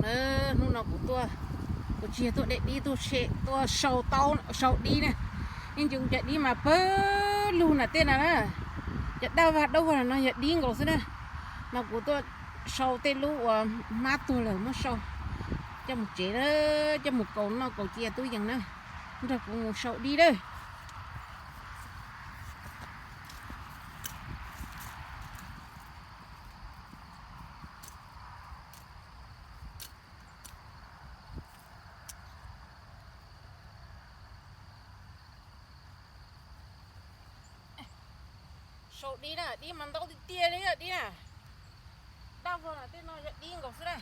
Hnub no kuv tuaj, kuv tsis yog tuaj de dib, tuaj sau taub, sau dib na. Yeej ntsis kuv cov dib mas pawg lug nram tej no na, cov daj vag dawb vag no yog dib nkaus xwb na. Mas kuv tuaj sau tej lub uas hmab tuag lawm muab sau coj mus tsev na, coj mus kaus noj kaus cia tub yees na. Nrog kuv mus sau dib lawm. Sau dib na, dib mas ntau tiag tiag li dib na. Daj vog na, tej no yog dib nkaus xwb na.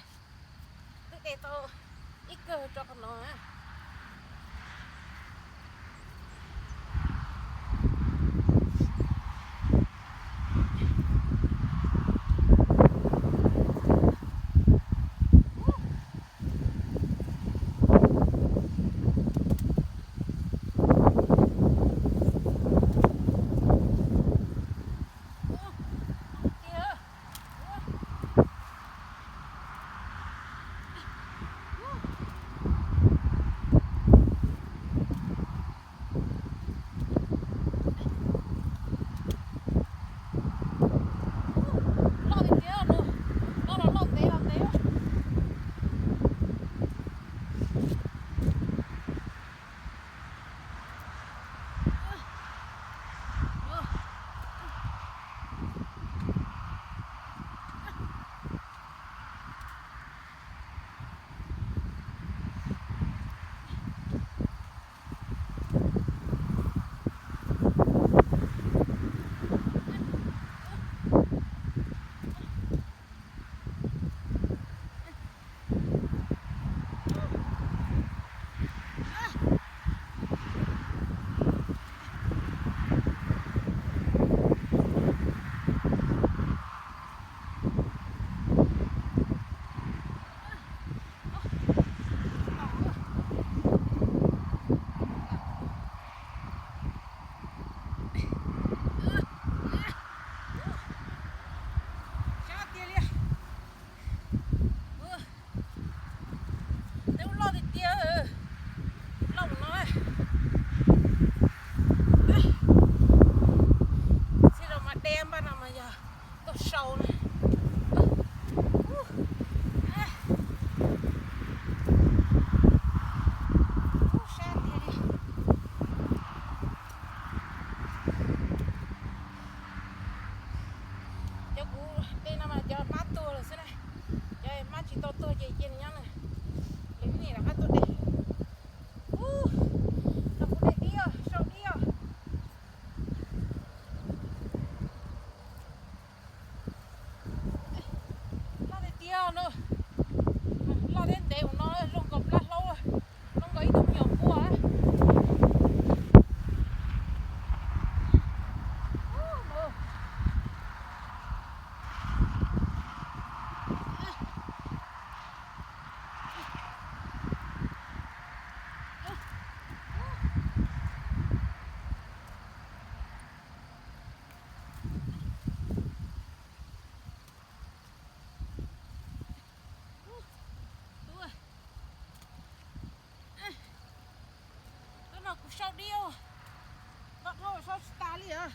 Twb de tau ib kawg rau qhov no na. Tej ub loj tiag tiag, loj mus no. Txij los mas de npaj no mas yog tuaj sau na. Ub, sab tiag li. Cov kuv de no mas cov hmab tuag lawm xwb na. Cov hmab tsis tau tuag ces cia nws nyob na. Lwm hnub rov qab tuaj de. Ub, no kuv de dib os, sau dib os. Loj tiag tiag no, loj thiab ntev mus no, zoo nkaus plab hlaub, zoo nkaus ib tug me nyuam quaj. Hnub no kuv sau dib, noj dhau sau tsis tas li os.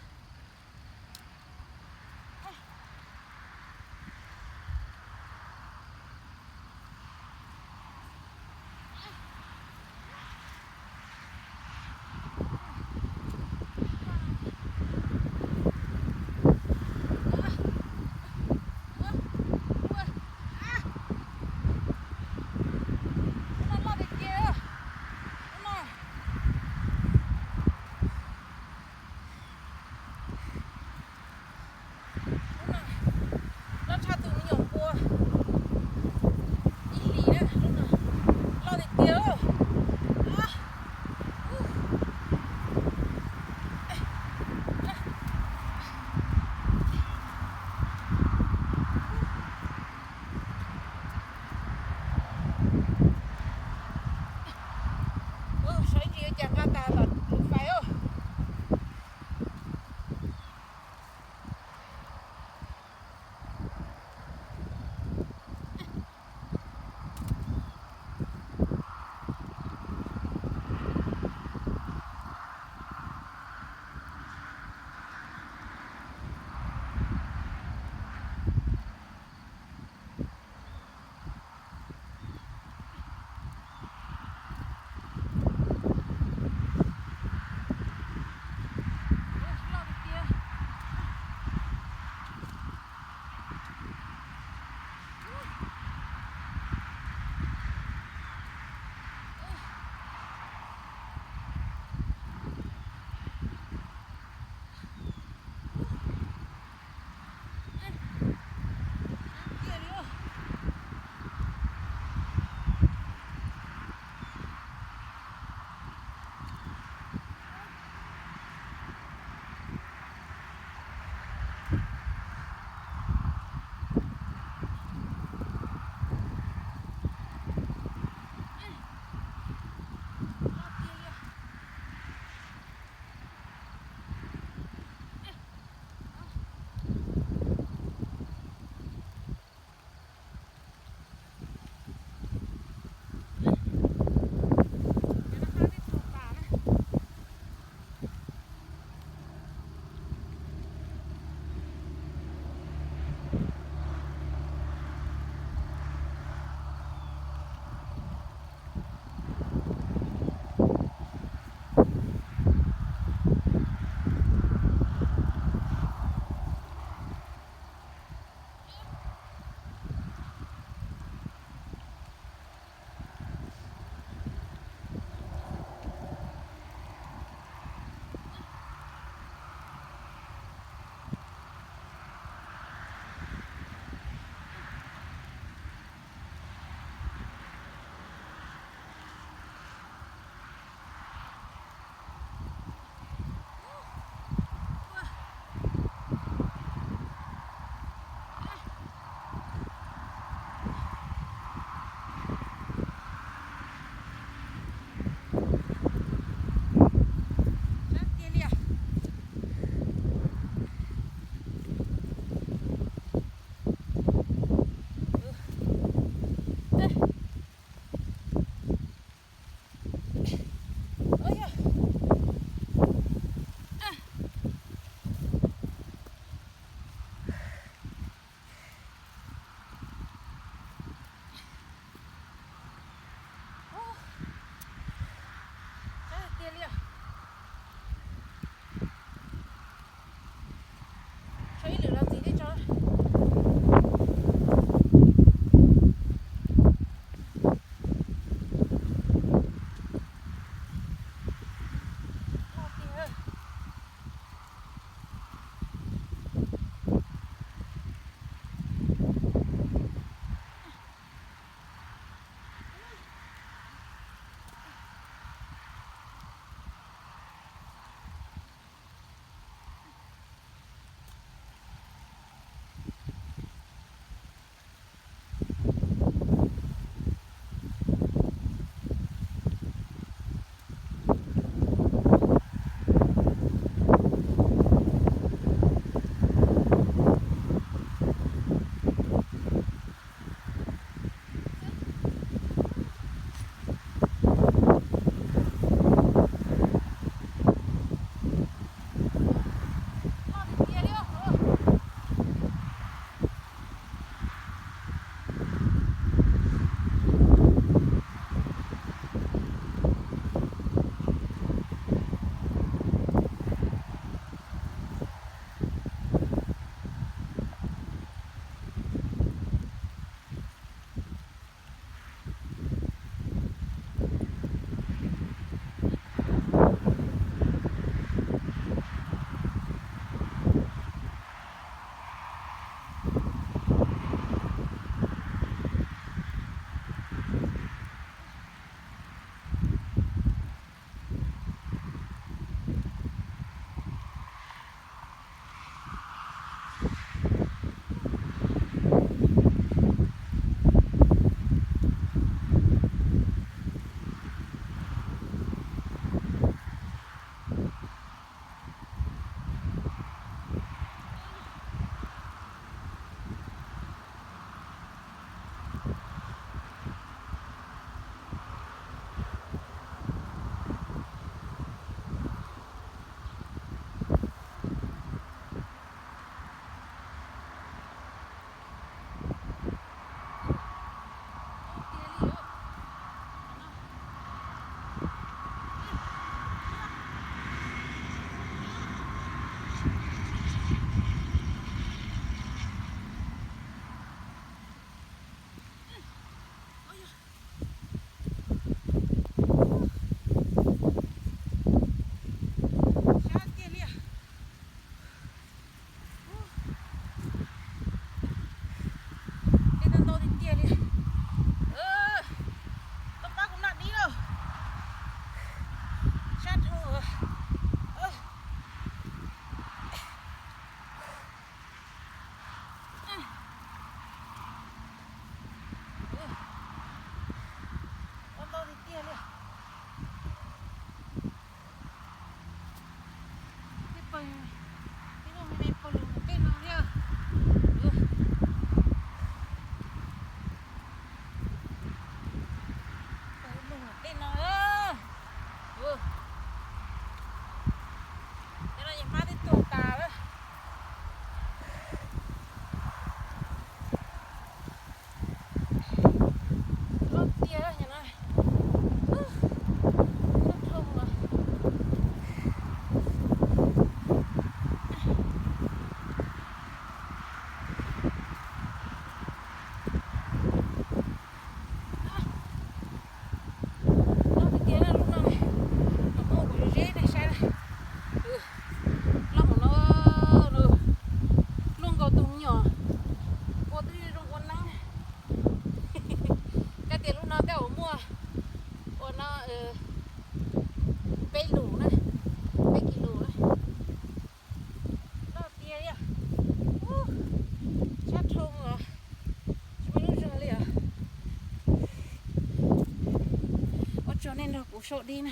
Sau dib na.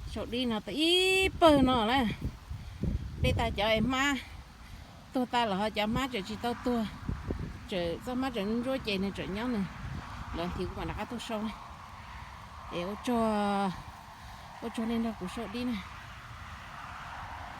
Sau dib no tau ib pawg no lawm. Dej tag cov hmab tuag tag los ho cov hmab tseem tsis tau tuag, txoj hmab tseem ntsuab ces nws tseem nyob nws. Lawv thiv kuv mam rov qab tuaj sau na. Es ua tsaug nej nrog kuv sau dib na.